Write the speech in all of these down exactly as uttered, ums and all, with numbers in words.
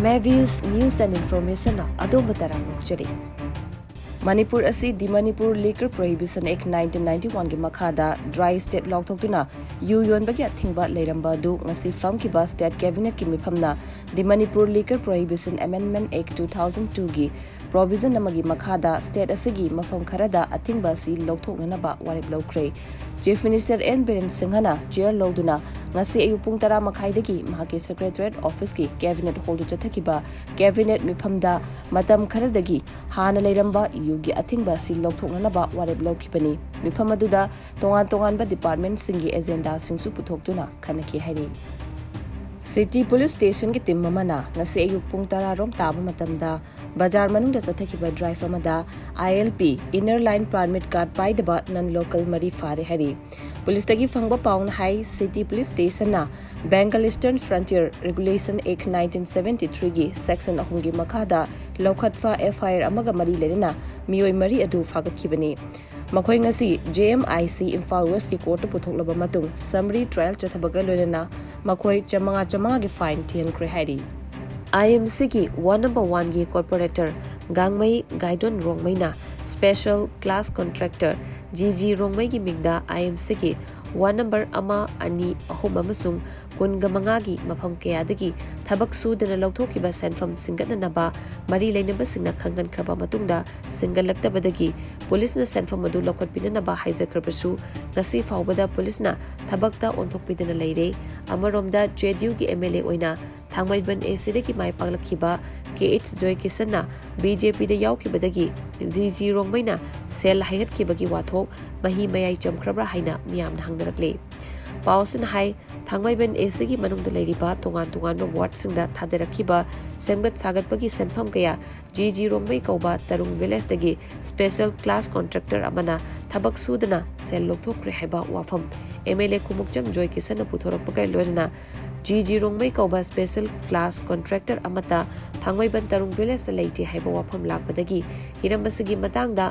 Mavis News and Information ꯑꯗꯣꯝꯕꯨ ꯇꯔꯥꯝꯅ ꯑꯣꯛꯆꯔꯤ꯫ ꯃꯅꯤꯄꯨꯔ ꯑꯁꯤ The Manipur Liquor Prohibition Act nineteen ninety-one ꯒꯤ ꯃꯈꯥꯗ dry state ꯂꯥꯎꯊꯣꯛꯇꯨꯅ ꯌꯨ ꯌꯣꯟꯕꯒꯤ ꯑꯊꯤꯡꯕ ꯂꯩꯔꯝꯕ ꯑꯗꯨ ꯉꯁꯤ ꯐꯝꯈꯤꯕ state cabinet ꯀꯤ ꯃꯤꯐꯝꯅ The Manipur Liquor Prohibition Amendment Act two thousand two ꯒꯤ provision ꯑꯃꯒꯤ ꯃꯈꯥꯗ state ꯑꯁꯤꯒꯤ ꯃꯐꯝ ꯈꯔꯗ ꯑꯊꯤꯡꯕ ꯑꯁꯤ ꯂꯧꯊꯣꯛꯅꯅꯕ ꯋꯥꯔꯦꯞ ꯂꯧꯈ꯭ꯔꯦ꯫ Chief Minister N ꯕꯤꯔꯦꯟ ꯁꯤꯡꯍꯅ chair ꯂꯧꯗꯨꯅ ꯉꯁꯤ ꯑꯌꯨꯛ ꯄꯨꯡ ꯇꯔꯥ ꯃꯈꯥꯏꯗꯒꯤ ꯃꯍꯥꯛꯀꯤ Secretariat Office ꯀꯤ cabinet hall ꯗ ꯆꯠꯊꯈꯤꯕ cabinet ꯃꯤꯐꯝꯗ ꯃꯇꯝ ꯈꯔꯗꯒꯤ ꯍꯥꯟꯅ ꯂꯩꯔꯝꯕ ꯌꯨꯒꯤ ꯑꯊꯤꯡꯕ ꯑꯁꯤ ꯂꯧꯊꯣꯛꯅꯅꯕ ꯋꯥꯔꯦꯞ ꯂꯧꯈꯤꯕꯅꯤ꯫ ꯃꯤꯐꯝ ꯑꯗꯨꯗ ꯇꯣꯉꯥꯟ ꯇꯣꯉꯥꯟꯕ department ꯁꯤꯡꯒꯤ agenda ꯁꯤꯡꯁꯨ ꯄꯨꯊꯣꯛꯇꯨꯅ ꯈꯟꯅꯈꯤ ꯍꯥꯏꯔꯤ꯫ City Police Station ꯒꯤ team ꯑꯃꯅ ꯉꯁꯤ ꯑꯌꯨꯛ ꯄꯨꯡ ꯇꯔꯥ ꯔꯣꯝ ꯇꯥꯕ ꯃꯇꯝꯗ ꯕꯖꯥꯔ ꯃꯅꯨꯡꯗ ꯆꯠꯊꯈꯤꯕ drive ꯑꯃꯗ I L P, Inner Line Permit Card ꯄꯥꯏꯗꯕ non local ꯃꯔꯤ ꯐꯥꯔꯦ ꯍꯥꯏꯔꯤ꯫ ꯄꯨꯂꯤꯁꯇꯒꯤ ꯐꯪꯕ ꯄꯥꯎꯅ ꯍꯥꯏ, City Police Station ꯅ Bengal Eastern Frontier Regulation Act nineteen seventy three ꯒꯤ section ꯑꯍꯨꯝꯒꯤ ꯃꯈꯥꯗ ꯂꯧꯈꯠꯄ F I R ꯑꯃꯒ ꯃꯔꯤ ꯂꯩꯅꯅ ꯃꯤꯑꯣꯏ ꯃꯔꯤ ꯑꯗꯨ ꯐꯥꯒꯠꯈꯤꯕꯅꯤ꯫ ꯃꯈꯣꯏ ꯉꯁꯤ J M I C Imphal West ꯀꯤ court ꯇ ꯄꯨꯊꯣꯛꯂꯕ ꯃꯇꯨꯡ summary trial ꯆꯠꯊꯕꯒ ꯂꯣꯏꯅꯅ ꯃꯈꯣꯏ ꯆꯥꯃꯉꯥ ꯆꯥꯃꯉꯥꯒꯤ fine ꯊꯤꯍꯟꯈ꯭ꯔꯦ ꯍꯥꯏꯔꯤ꯫ I M C ꯒꯤ ward number one ꯒꯤ corporator ꯒꯥꯡꯃꯩ ꯒꯥꯏꯗꯣꯟ ꯔꯣꯡꯃꯩꯅ special class contractor G G ꯔꯣꯡꯃꯩꯒꯤ ꯃꯤꯡꯗ I M C ꯒꯤ ward number ꯑꯃ, ꯑꯅꯤ, ꯑꯍꯨꯝ ꯑꯃꯁꯨꯡ ꯀꯨꯟꯒ ꯃꯉꯥꯒꯤ ꯃꯐꯝ ꯀꯌꯥꯗꯒꯤ ꯊꯕꯛ ꯁꯨꯗꯅ ꯂꯧꯊꯣꯛꯈꯤꯕ ꯁꯦꯟꯐꯝ ꯁꯤꯡꯒꯠꯅꯅꯕ ꯃꯔꯤ ꯂꯩꯅꯕꯁꯤꯡꯅ ꯈꯪꯍꯟꯈ꯭ꯔꯕ ꯃꯇꯨꯡꯗ ꯁꯤꯡꯒꯠꯂꯛꯇꯕꯗꯒꯤ ꯄꯨꯂꯤꯁꯅ ꯁꯦꯟꯐꯝ ꯑꯗꯨ ꯂꯧꯈꯠꯄꯤꯅꯅꯕ ꯍꯥꯏꯖꯈ꯭ꯔꯕꯁꯨ, ꯉꯁꯤ ꯐꯥꯎꯕꯗ ꯄꯨꯂꯤꯁꯅ ꯊꯕꯛꯇ ꯑꯣꯟꯊꯣꯛꯄꯤꯗꯅ ꯂꯩꯔꯦ꯫ ꯑꯃꯔꯣꯝꯗ, J D U ꯒꯤ M L A ꯑꯣꯏꯅ ꯊꯥꯡꯃꯩꯕꯟ A C ꯗꯒꯤ ꯃꯥꯏ ꯄꯥꯛꯂꯛꯈꯤꯕ K H ꯖꯣꯏꯀꯤꯁꯟꯅ B J P ꯗ ꯌꯥꯎꯈꯤꯕꯗꯒꯤ G G ꯔꯣꯡꯃꯩꯅ ꯁꯦꯜ ꯍꯩꯍꯠꯈꯤꯕꯒꯤ ꯋꯥꯊꯣꯛ ꯃꯍꯤ ꯃꯌꯥꯏ ꯆꯝꯈ꯭ꯔꯕ꯭ꯔꯥ ꯍꯥꯏꯅ ꯃꯤꯌꯥꯝꯅ ꯍꯪꯅꯔꯛꯂꯤ꯫ ꯄꯥꯎꯁꯤꯅ ꯍꯥꯏ, ꯊꯥꯡꯃꯩꯕꯟ A C ꯒꯤ ꯃꯅꯨꯡꯗ ꯂꯩꯔꯤꯕ ꯇꯣꯉꯥꯟ ꯇꯣꯉꯥꯟꯕ ward ꯁꯤꯡꯗ ꯊꯥꯗꯔꯛꯈꯤꯕ ꯁꯦꯝꯒꯠ ꯁꯥꯒꯠꯄꯒꯤ ꯁꯦꯟꯐꯝ ꯀꯌꯥ G G ꯔꯣꯡꯃꯩ ꯀꯧꯕ ꯇꯔꯨꯡ village ꯇꯒꯤ special class contractor ꯑꯃꯅ ꯊꯕꯛ ꯁꯨꯗꯅ ꯁꯦꯜ ꯂꯧꯊꯣꯛꯈ꯭ꯔꯦ ꯍꯥꯏꯕ ꯋꯥꯐꯝ M L A ꯈꯨꯃꯨꯛꯆꯝ ꯖꯣꯏꯀꯤꯁꯟꯅ ꯄꯨꯊꯣꯔꯛꯄꯒ ꯂꯣꯏꯅꯅ ꯖꯤ ꯖꯤ ꯔꯣꯡꯃꯩ ꯀꯧꯕ special class contractor ꯑꯃꯠꯇ ꯊꯥꯡꯃꯩꯕꯟ ꯇꯔꯨꯡ villageꯇ ꯂꯩꯇꯦ ꯍꯥꯏꯕ ꯋꯥꯐꯝ ꯂꯥꯛꯄꯗꯒꯤ ꯍꯤꯔꯝ ꯑꯁꯤꯒꯤ ꯃꯇꯥꯡꯗ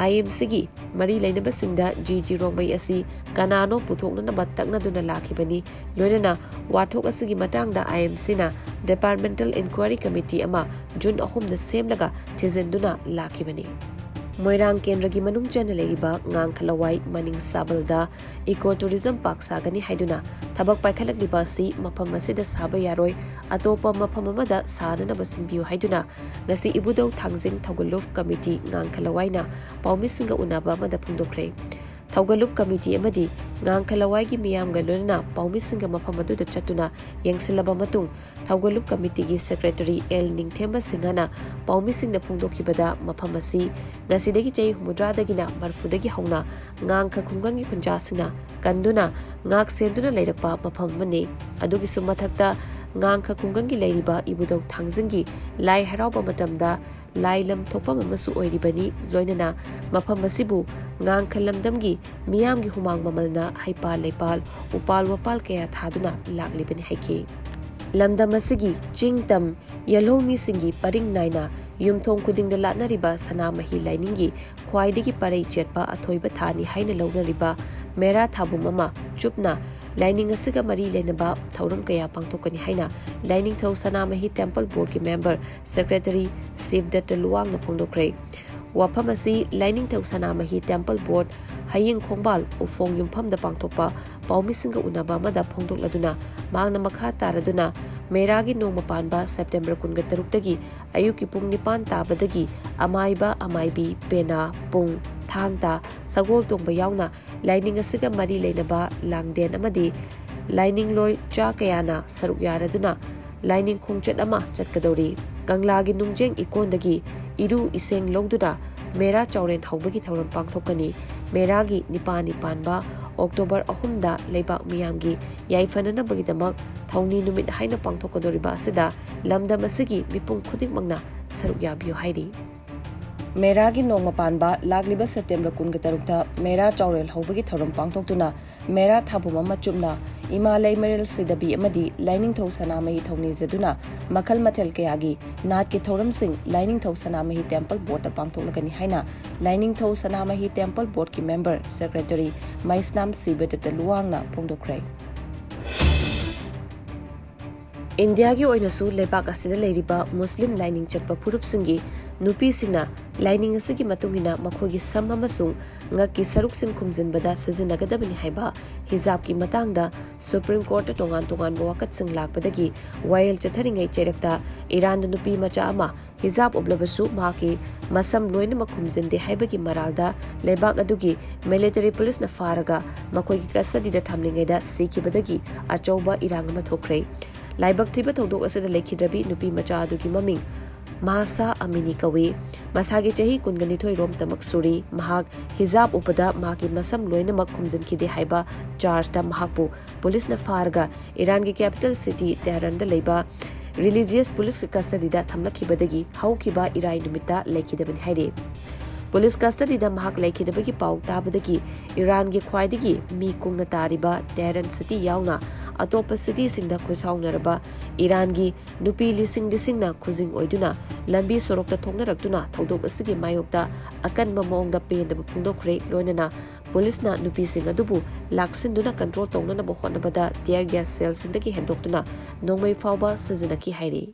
ꯑꯥꯏ ꯑꯦꯝ ꯁꯤꯒꯤ ꯃꯔꯤ ꯂꯩꯅꯕꯁꯤꯡꯗ ꯖꯤ ꯖꯤ ꯔꯣꯡꯃꯩ ꯑꯁꯤ ꯀꯅꯥꯅꯣ ꯄꯨꯊꯣꯛꯅꯅꯕ ꯇꯛꯅꯗꯨꯅ ꯂꯥꯛꯈꯤꯕꯅꯤ꯫ ꯂꯣꯏꯅꯅ ꯋꯥꯊꯣꯛ ꯑꯁꯤꯒꯤ ꯃꯇꯥꯡꯗ ꯑꯥꯏ ꯑꯦꯝ ꯁꯤꯅ departmental inquiry committee ꯑꯃ ꯖꯨꯟ ꯑꯍꯨꯝꯗ ꯁꯦꯝꯂꯒ ꯊꯤꯖꯤꯟꯗꯨꯅ ꯂꯥꯛꯈꯤꯕꯅꯤ꯫ ꯃꯣꯏꯔꯥꯡ ꯀꯦꯟꯗ꯭ꯔꯒꯤ ꯃꯅꯨꯡ ꯆꯟꯅ ꯂꯩꯔꯤꯕ ꯉꯥꯡꯈꯂꯋꯥꯏ ꯃꯅꯤꯡ ꯁꯥꯕꯜꯗ eco tourism park ꯁꯥꯒꯅꯤ ꯍꯥꯏꯗꯨꯅ ꯊꯕꯛ ꯄꯥꯏꯈꯠꯂꯛꯂꯤꯕ ꯑꯁꯤ ꯃꯐꯝ ꯑꯁꯤꯗ ꯁꯥꯕ ꯌꯥꯔꯣꯏ, ꯑꯇꯣꯞꯄ ꯃꯐꯝ ꯑꯃꯗ ꯁꯥꯅꯅꯕ ꯁꯤꯟꯕꯤꯌꯨ ꯍꯥꯏꯗꯨꯅ ꯉꯁꯤ ꯏꯕꯨꯙꯧ ꯊꯥꯡꯖꯤꯡ ꯊꯧꯒꯜꯂꯨꯞ ꯀꯃꯤꯇꯤ ꯉꯥꯡꯈꯂꯋꯥꯏꯅ ꯄꯥꯎꯃꯤꯁꯤꯡꯒ ꯎꯅꯕ ꯑꯃꯗ ꯐꯣꯡꯗꯣꯛꯈ꯭ꯔꯦ꯫ ꯊꯧꯒꯜꯂꯨꯞ ꯀꯃꯤꯇꯤ ꯑꯃꯗꯤ ꯉꯥꯡꯈꯂꯋꯥꯏꯒꯤ ꯃꯤꯌꯥꯝꯒ ꯂꯣꯏꯅꯅ ꯄꯥꯎꯃꯤꯁꯤꯡꯒ ꯃꯐꯝ ꯑꯗꯨꯗ ꯆꯠꯇꯨꯅ ꯌꯦꯡꯁꯤꯜꯂꯕ ꯃꯇꯨꯡ, ꯊꯧꯒꯜꯂꯨꯞ ꯀꯃꯤꯇꯤꯒꯤ secretary ꯑꯦꯜ ꯅꯤꯡꯊꯦꯝꯕ ꯁꯤꯡꯍꯅ ꯄꯥꯎꯃꯤꯁꯤꯡꯗ ꯐꯣꯡꯗꯣꯛꯈꯤꯕꯗ, ꯃꯐꯝ ꯑꯁꯤ ꯉꯁꯤꯗꯒꯤ ꯆꯍꯤ ꯍꯨꯝꯐꯨꯇꯔꯥꯗꯒꯤꯅ ꯃꯔꯤꯐꯨꯗꯒꯤ ꯍꯧꯅ ꯉꯥꯡꯈ ꯈꯨꯡꯒꯪꯒꯤ ꯈꯨꯟꯖꯥꯁꯤꯡꯅ ꯀꯟꯗꯨꯅ ꯉꯥꯛ ꯁꯦꯟꯗꯨꯅ ꯂꯩꯔꯛꯄ ꯃꯐꯝ ꯑꯃꯅꯤ꯫ ꯑꯗꯨꯒꯤꯁꯨ ꯃꯊꯛꯇ, ꯉꯥꯡꯈ ꯈꯨꯡꯒꯪꯒꯤ ꯂꯩꯔꯤꯕ ꯏꯕꯨꯙꯧ ꯊꯥꯡꯖꯤꯡꯒꯤ ꯂꯥꯏ ꯍꯔꯥꯎꯕ ꯃꯇꯝꯗ ꯂꯥꯏ ꯂꯝ ꯊꯣꯛꯐꯝ ꯑꯃꯁꯨ ꯑꯣꯏꯔꯤꯕꯅꯤ꯫ ꯂꯣꯏꯅꯅ ꯃꯐꯝ ꯑꯁꯤꯕꯨ ꯉꯥꯡꯈ ꯂꯝꯗꯝꯒꯤ ꯃꯤꯌꯥꯝꯒꯤ ꯍꯨꯃꯥꯡ ꯃꯃꯜꯅ ꯍꯩꯄꯥꯜ ꯂꯩꯄꯥꯜ, ꯎꯄꯥꯜ ꯋꯥꯄꯥꯜ ꯀꯌꯥ ꯊꯥꯗꯨꯅ ꯂꯥꯛꯂꯤꯕꯅꯤ ꯍꯥꯏꯈꯤ꯫ ꯂꯝꯗꯝ ꯑꯁꯤꯒꯤ ꯆꯤꯡ ꯇꯝ ꯌꯦꯜꯍꯧꯃꯤꯁꯤꯡꯒꯤ ꯄꯔꯤꯡ ꯅꯥꯏꯅ ꯌꯨꯝꯊꯣꯡ ꯈꯨꯗꯤꯡꯗ ꯂꯥꯠꯅꯔꯤꯕ ꯁꯅꯥꯃꯍꯤ ꯂꯥꯏꯅꯤꯡꯒꯤ ꯈ꯭ꯋꯥꯏꯗꯒꯤ ꯄꯔꯩ ꯆꯦꯠꯄ ꯑꯊꯣꯏꯕ ꯊꯥꯅꯤ ꯍꯥꯏꯅ ꯂꯧꯅꯔꯤꯕ ꯃꯦꯔꯥ ꯊꯥꯕꯨꯝ ꯑꯃ ꯆꯨꯞꯅ ꯂꯥꯏꯅꯤꯡ ꯑꯁꯤꯒ ꯃꯔꯤ ꯂꯩꯅꯕ ꯊꯧꯔꯝ ꯀꯌꯥ ꯄꯥꯡꯊꯣꯛꯀꯅꯤ ꯍꯥꯏꯅ ꯂꯥꯏꯅꯤꯡꯊꯧ ꯁꯅꯥꯃꯍꯤ temple boardꯀꯤ member secretary ꯁꯤꯕꯗꯠꯇ ꯂꯨꯋꯥꯡꯅ ꯐꯣꯡꯗꯣꯛꯈ꯭ꯔꯦ꯫ ꯋꯥꯐꯝ ꯑꯁꯤ ꯂꯥꯏꯅꯤꯡꯊꯧ ꯁꯅꯥꯃꯍꯤ temple board ꯍꯌꯤꯡ ꯈꯣꯡꯕꯥꯜ ꯎꯐꯣꯡ ꯌꯨꯝꯐꯝꯗ ꯄꯥꯡꯊꯣꯛꯄ ꯄꯥꯎꯃꯤꯁꯤꯡꯒ ꯎꯅꯕ ꯑꯃꯗ ꯐꯣꯡꯗꯣꯛꯂꯗꯨꯅ, ꯃꯍꯥꯛꯅ ꯃꯈꯥ ꯇꯥꯔꯗꯨꯅ ꯃꯦꯔꯥꯒꯤ ꯅꯣꯡꯃ ꯄꯥꯟꯕ September ꯀꯨꯟꯒ ꯇꯔꯨꯛꯇꯒꯤ ꯑꯌꯨꯛꯀꯤ ꯄꯨꯡ ꯅꯤꯄꯥꯟ ꯇꯥꯕꯗꯒꯤ ꯑꯃꯥꯏꯕ, ꯑꯃꯥꯏꯕꯤ, ꯄꯦꯅꯥ, ꯄꯨꯡ, ꯊꯥꯡ ꯇꯥ, ꯁꯒꯣꯜ ꯇꯣꯡꯕ ꯌꯥꯎꯅ ꯂꯥꯏꯅꯤꯡ ꯑꯁꯤꯒ ꯃꯔꯤ ꯂꯩꯅꯕ ꯂꯥꯡꯗꯦꯟ ꯑꯃꯗꯤ ꯂꯥꯏꯅꯤꯡꯂꯣꯏ ꯆꯥ ꯀꯌꯥꯅ ꯁꯔꯨꯛ ꯌꯥꯔꯗꯨꯅ ꯂꯥꯏꯅꯤꯡ ꯈꯣꯡꯆꯠ ꯑꯃ ꯆꯠꯀꯗꯧꯔꯤ꯫ ꯀꯪꯂꯥꯒꯤ ꯅꯨꯡꯖꯦꯡ ꯏꯀꯣꯟꯗꯒꯤ ꯏꯔꯨ ꯏꯁꯦꯡ ꯂꯧꯗꯨꯅ ꯃꯦꯔꯥ ꯆꯥꯎꯔꯦꯟ ꯍꯧꯕꯒꯤ ꯊꯧꯔꯝ ꯄꯥꯡꯊꯣꯛꯀꯅꯤ꯫ ꯃꯦꯔꯥꯒꯤ ꯅꯤꯄꯥꯅꯤ ꯄꯥꯟꯕ October ꯑꯍꯨꯝꯗ ꯂꯩꯕꯥꯛ ꯃꯤꯌꯥꯝꯒꯤ ꯌꯥꯏꯐꯅꯅꯕꯒꯤꯗꯃꯛ ꯊꯧꯅꯤ ꯅꯨꯃꯤꯠ ꯍꯥꯏꯅ ꯄꯥꯡꯊꯣꯛꯀꯗꯧꯔꯤꯕ ꯑꯁꯤꯗ ꯂꯝꯗꯝ ꯑꯁꯤꯒꯤ ꯃꯤꯄꯨꯝ ꯈꯨꯗꯤꯡꯃꯛꯅ ꯁꯔꯨꯛ ꯌꯥꯕꯤꯌꯨ ꯍꯥꯏꯔꯤ꯫ ꯃꯦꯔꯥꯒꯤ ꯅꯣꯡꯃ ꯄꯥꯟꯕ ꯂꯥꯛꯂꯤꯕ September ꯀꯨꯟꯒ ꯇꯔꯨꯛꯇ ꯃꯦꯔꯥ ꯆꯥꯎꯔꯦꯜ ꯍꯧꯕꯒꯤ ꯊꯧꯔꯝ ꯄꯥꯡꯊꯣꯛꯇꯨꯅ ꯃꯦꯔꯥ ꯊꯥꯕꯨꯝ ꯑꯃ ꯆꯨꯞꯅ ꯏꯃꯥ ꯂꯩꯃꯔꯦꯜ ꯁꯤꯗꯕꯤ ꯑꯃꯗꯤ ꯂꯥꯏꯅꯤꯡꯊꯧ ꯁꯅꯥꯃꯍꯤ ꯊꯧꯅꯤꯖꯗꯨꯅ ꯃꯈꯜ ꯃꯊꯦꯜ ꯀꯌꯥꯒꯤ ꯅꯥꯠꯀꯤ ꯊꯧꯔꯝꯁꯤꯡ ꯂꯥꯏꯅꯤꯡꯊꯧ ꯁꯅꯥꯃꯍꯤ ꯇꯦꯝꯄꯜ ꯕꯣꯔꯗꯇ ꯄꯥꯡꯊꯣꯛꯂꯒꯅꯤ ꯍꯥꯏꯅ ꯂꯥꯏꯅꯤꯡꯊꯧ ꯁꯅꯥꯃꯍꯤ ꯇꯦꯝꯄꯜ ꯕꯣꯔꯗꯀꯤ ꯃꯦꯝꯕꯔ ꯁꯦꯀ꯭ꯔꯦꯇꯔꯤ ꯃꯩꯁꯅꯥꯝ ꯁꯤꯕꯗꯠꯇ ꯂꯨꯋꯥꯡꯅ ꯐꯣꯡꯗꯣꯛꯈ꯭ꯔꯦ꯫ ꯏꯟꯗꯤꯌꯥꯒꯤ ꯑꯣꯏꯅꯁꯨ ꯂꯩꯕꯥꯛ ꯑꯁꯤꯗ ꯂꯩꯔꯤꯕ ꯃꯨꯁꯂꯤꯝ ꯂꯥꯏꯅꯤꯡ ꯆꯠꯄ ꯐꯨꯔꯨꯞꯁꯤꯡꯒꯤ ꯅꯨꯄꯤꯁꯤꯡꯅ ꯂꯥꯏꯅꯤꯡ ꯑꯁꯤꯒꯤ ꯃꯇꯨꯡ ꯏꯟꯅ ꯃꯈꯣꯏꯒꯤ ꯁꯝ ꯑꯃꯁꯨꯡ ꯉꯛꯀꯤ ꯁꯔꯨꯛꯁꯤꯡ ꯈꯨꯝꯖꯤꯟꯕꯗ ꯁꯤꯖꯤꯟꯅꯒꯗꯕꯅꯤ ꯍꯥꯏꯕ ꯍꯤꯖꯥꯕꯀꯤ ꯃꯇꯥꯡꯗ ꯁꯨꯄ꯭ꯔꯤꯝ ꯀꯣꯔꯠꯇ ꯇꯣꯉꯥꯟ ꯇꯣꯉꯥꯟꯕ ꯋꯥꯀꯠꯁꯤꯡ ꯂꯥꯛꯄꯗꯒꯤ ꯋꯥꯌꯦꯜ ꯆꯠꯊꯔꯤꯉꯩ ꯆꯩꯔꯛꯇ ꯏꯔꯥꯟꯗ ꯅꯨꯄꯤ ꯃꯆꯥ ꯑꯃ ꯍꯤꯖꯥꯕ ꯎꯞꯂꯕꯁꯨ ꯃꯍꯥꯛꯀꯤ ꯃꯁꯝ ꯂꯣꯏꯅꯃꯛ ꯈꯨꯝꯖꯤꯟꯗꯦ ꯍꯥꯏꯕꯒꯤ ꯃꯔꯥꯜꯗ ꯂꯩꯕꯥꯛ ꯑꯗꯨꯒꯤ ꯃꯤꯂꯤꯇꯔꯤ ꯄꯨꯂꯤꯁꯅ ꯐꯥꯔꯒ ꯃꯈꯣꯏꯒꯤ ꯀꯁꯇꯗꯤꯗ ꯊꯝꯂꯤꯉꯩꯗ ꯁꯤꯈꯤꯕꯗꯒꯤ ꯑꯆꯧꯕ ꯏꯔꯥꯡ ꯑꯃ ꯊꯣꯛꯈ꯭ꯔꯦ꯫ ꯂꯥꯏꯕꯛ ꯊꯤꯕ ꯊꯧꯗꯣꯛ ꯑꯁꯤꯗ ꯂꯩꯈꯤꯗ꯭ꯔꯕꯤ ꯅꯨꯄꯤ ꯃꯆꯥ ꯑꯗꯨꯒꯤ ꯃꯃꯤꯡ ꯃꯍꯥꯁꯥ ꯑꯃꯤꯅꯤ ꯀꯧꯏ꯫ ꯃꯁꯥꯒꯤ ꯆꯍꯤ ꯀꯨꯟꯒ ꯅꯤꯊꯣꯏ ꯔꯣꯝꯇꯃꯛ ꯁꯨꯔꯤ꯫ ꯃꯍꯥꯛ ꯍꯤꯖꯥꯕ ꯎꯞꯄꯗ ꯃꯍꯥꯛꯀꯤ ꯃꯁꯝ ꯂꯣꯏꯅꯃꯛ ꯈꯨꯝꯖꯤꯟꯈꯤꯗꯦ ꯍꯥꯏꯕ ꯆꯥꯔꯖꯇ ꯃꯍꯥꯛꯄꯨ ꯄꯨꯂꯤꯁꯅ ꯐꯥꯔꯒ ꯏꯔꯥꯟꯒꯤ ꯀꯦꯄꯤꯇꯦꯜ ꯁꯤꯇꯤ ꯇꯦꯍꯔꯥꯟꯗ ꯂꯩꯕ ꯔꯤꯂꯤꯖꯤꯌꯁ ꯄꯨꯂꯤꯁꯀꯤ ꯀꯁꯇꯗꯤꯗ ꯊꯝꯂꯛꯈꯤꯕꯗꯒꯤ ꯍꯧꯈꯤꯕ ꯏꯔꯥꯏ ꯅꯨꯃꯤꯠꯇ ꯂꯩꯈꯤꯗꯕꯅꯤ ꯍꯥꯏꯔꯤ꯫ ꯄꯨꯂꯤꯁ ꯀꯁꯇꯗꯤꯗ ꯃꯍꯥꯛ ꯂꯩꯈꯤꯗꯕꯒꯤ ꯄꯥꯎ ꯇꯥꯕꯗꯒꯤ ꯏꯔꯥꯟꯒꯤ ꯈ꯭ꯋꯥꯏꯗꯒꯤ ꯃꯤ ꯀꯨꯡꯅ ꯇꯥꯔꯤꯕ ꯇꯦꯍꯔꯥꯟ ꯁꯤꯇꯤ ꯌꯥꯎꯅ ꯑꯇꯣꯞꯄ ꯁꯤꯇꯤꯁꯤꯡꯗ ꯈꯨꯠꯁꯥꯎꯅꯔꯕ ꯏꯔꯥꯟꯒꯤ ꯅꯨꯄꯤ ꯂꯤꯁꯤꯡ ꯂꯤꯁꯤꯡꯅ ꯈꯨꯖꯤꯡ ꯑꯣꯏꯗꯨꯅ ꯂꯝꯕꯤ ꯁꯣꯔꯣꯛꯇ ꯊꯣꯛꯅꯔꯛꯇꯨꯅ ꯊꯧꯗꯣꯛ ꯑꯁꯤꯒꯤ ꯃꯥꯌꯣꯛꯇ ꯑꯀꯟꯕ ꯃꯑꯣꯡꯗ ꯄꯦꯟꯗꯕ ꯐꯣꯡꯗꯣꯛꯈ꯭ꯔꯦ꯫ ꯂꯣꯏꯅꯅ ꯄꯨꯂꯤꯁꯅ ꯅꯨꯄꯤꯁꯤꯡ ꯑꯗꯨꯕꯨ ꯂꯥꯛꯁꯤꯟꯗꯨꯅ ꯀꯟꯇ꯭ꯔꯣꯜ ꯇꯧꯅꯅꯕ ꯍꯣꯠꯅꯕꯗ ꯇꯤꯌꯔ ꯒ꯭ꯌꯥꯁ ꯁꯦꯜꯁꯤꯡꯗꯒꯤ ꯍꯦꯟꯗꯣꯛꯇꯨꯅ ꯅꯣꯡꯃꯩ ꯐꯥꯎꯕ ꯁꯤꯖꯤꯟꯅꯈꯤ ꯍꯥꯏꯔꯤ꯫